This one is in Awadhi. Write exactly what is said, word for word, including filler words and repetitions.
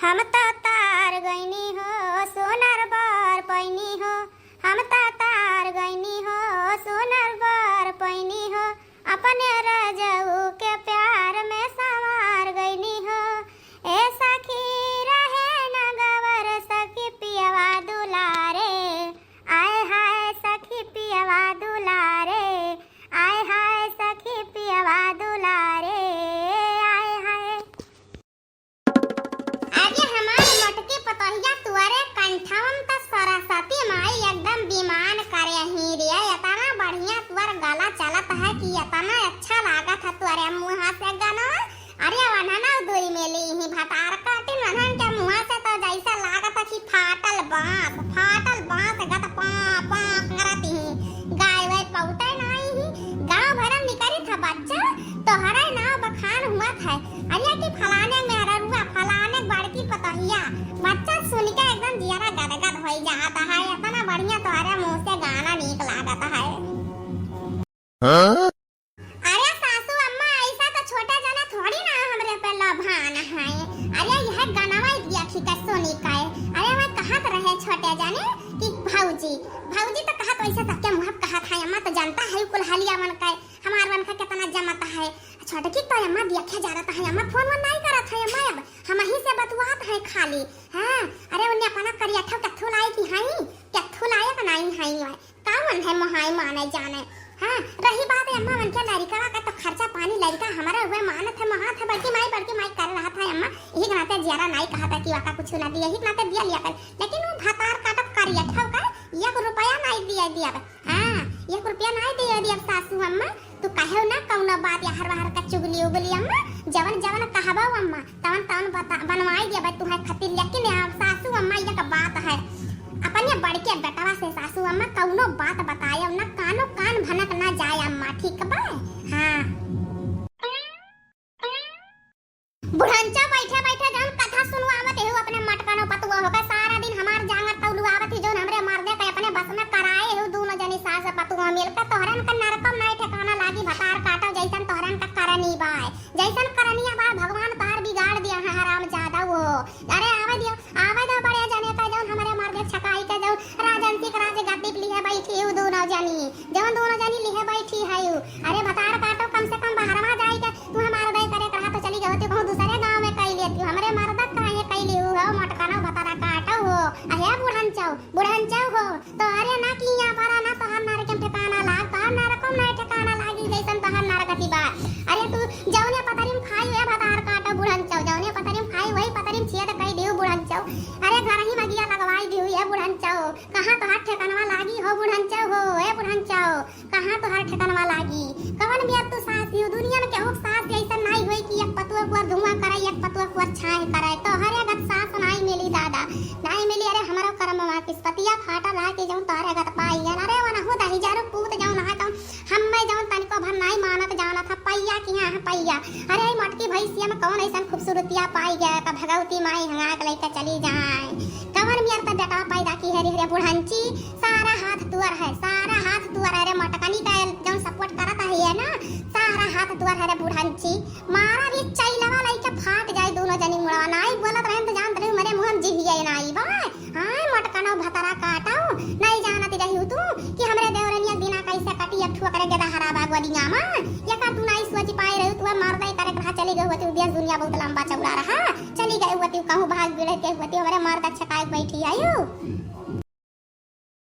हम त तार गइनी हो, सुनर बर पैनी हो। हम त तार गइनी हो, सुनर बर पैनी हो। अपने रजऊ के प्यार में संवार गइनी हो। ए सखी रहे न गवर सखी पियवा दुलारे। आय हाय सखी पियवा दुलारे। आय हाय सखी पियवा दुलारे। आय हाय। अरे हमार मोटकी पतोहिया, तुअरे कंठवन त सरस्वती माई एकदम विमान करे ही रे। एतना बढ़िया तुअर गला चलत है कि एतना अच्छा लागत है तुअरे मुँहा से गनवा। अरे वनहना दुई मेली ही भतार काटिन, वनहन के मुँहा से तो जैसे लागत है कि फाटल बाँस, फाटल बाँस गत पा पा करत ही। गाय वाय पौते नाई ही, गाँव भरम निकरी था बच्चा, तोहरे नाव बखान हुआ था। अरे कि फलाने मेहररुआ, फलाने बड़की पतोहिया, बच्चा सुन के एकदम जियरा गदगद होई जात है। इतना बढ़िया तोहरे मुँह से गाना नीक लागत है। हाँ? अरे सासू अम्मा, ऐसा तो छोटे जने थोड़ी ना हमरे पे लभान है। अरे यह गनवा देखी के सुनी के। अरे वह कहत रहे छोटे जने कि भौजी, भौजी तो कहत वैसे सबके मुँह पे कहत है, अम्मा तो जनता है कुल हलिया मन के। हमार मन का कितना जमत है। छोटकी तो अम्मा देखे जा रहत है, अम्मा फोन वोन नाई करत है, अम्मा अब हम ही से बतुआत है खाली। हाँ, अरे उन्हें अपना करियठा कत्थू लाई की हाई, कत्थू लायक नाई हाई, का मन है मोहाई माने जाने। हाँ, रही बात अम्मा मन के लड़िकवा का तो खर्चा पानी लड़िका हमारा हुए मानत है, मोहात है, बड़की माई, बड़की माई कर रहत है अम्मा, यही के नाते जियारा नाई कहत है कि वाका कुछ ना दिया, यही के नाते दिया लिया कर, लेकिन वो भतार काटत करियठा का एक रुपया नाई दिया दिया। हाँ, एक रुपया नाई दे दिया सासू अम्मा, तू कहेउ ना कौनो बात याहर वाहर का चुगली उगली अम्मा, जवन जवन कहबो अम्मा, तवन तवन बता, बनवाई दिया भाई तुहार खातिर, लेकिन अब सासू अम्मा एक बात है, अपने बड़के बेटवा से सासू अम्मा कौनो बात बताएउ ना, कानो कान भनक ना जाए अम्मा, ठीक बा? हाँ। बुढ़ंचा बैठे बैठे जौन कथा सुनवावत है अपने मटकनो पतुआ होकर, सारा दिन हमार जांगर तौलुआवत ही, जौन हमरे मर्दे के अपने बस में कराए है, दोनों जनी सास पतुआ मिलकर तोहरन का नरकम नाई ठिकाना लागी, भतार काटो जैसन तोहरन का करनी बाय, जैसन करनिया बाय भगवान तोहर बिगाड़ दिया है हराम जादा वो। अरे आवे दियो, आवे दो बड़े जने का जौन हमरे मर्दे छकाई के जौन राजंसी के राज गद्दी पे लिहे बैठी है दोनों जनी, जौन दोनों जनी लिहे बैठी है। अरे भतार काटो कम से कम बाहर में जाई के तू हमार दई करे के रहा तो चली गई होती, कहूँ दूसरे गाँव में कई लेती हूँ। हमरे मर्दत का ये कई ली हो, मटकनो भतारा काटो हो। अहे बुढ़ंचौ, बुढ़ंचौ हो, तो अरे ना कि यहाँ पर ना तोहार नरक में ठिकाना लाग, तोहार नरक में नहीं ठिकाना लागी, जैसन तोहार नरकती बा। अरे तू जौने पतरी में खाई हुए भतार काटो बुढ़ंचौ, जौने पतरी में खाई वही पतरी में छेद कई दियो बुढ़ंचौ। अरे घर ही में अगिया लगवाई दियो ये बुढ़ंचौ, कहाँ तोहार ठिकानवा लागी हो बुढ़ंचौ हो, ए बुढ़ंचौ। कहाँ तोहार ठिकानवा लागी? कवन बिया तू सास हियो? दुनिया में केहू के सास जैसन नाई होई कि एक पतुआ कुआर धुआं करे, एक पतुआ कुआर छाँह करे। तोहरे गत सास नाई मिली दादा, नाई मिली। अरे हमरो करमवा किस्मतिया फाटल है कि जौन तोहरे गत पाई है। अरे वनहु दहिजरू पूत जौन है तौन हम्मे जौन तनिको भर नाई मानत जानत है पैया कि हाँ है पैया। अरे ई मोटकी भैंसिया में कौन ऐसन खूबसूरतिया पाई गया का भगवती माई हंगा के लेके चली जाए। कवन मियर त बेटवा पैदा की है रे, रे बुढ़ंची। सारा हाथ तुअर है, सारा हाथ तुअर है रे मटकनी का जौन support करत है ये ना, सारा हाथ तुअर है रे बुढ़ंची। मारा भी चैलवा लइके फाट जाए दोनों जनी मुड़वा। नाई बोलत रहे तो जानत रहे मरे मुँह में जिभिया नाई बा। हाँ मटकनो भतरा काटो, नाई जानत रही तू कि हमरे देवरनिया बिना कैसे कटी एक ठुआ करे गेदा हरा बा गोदिया में। ये का तू नाई सोच पाए रही, तू मर्दे करे के रहा चली गई होती देश दुनिया बहुत लंबा चौड़ा रहा, चली गई होती कहूँ भाग बिड़े के होती हमरे मर्द छकाए बैठी आयु।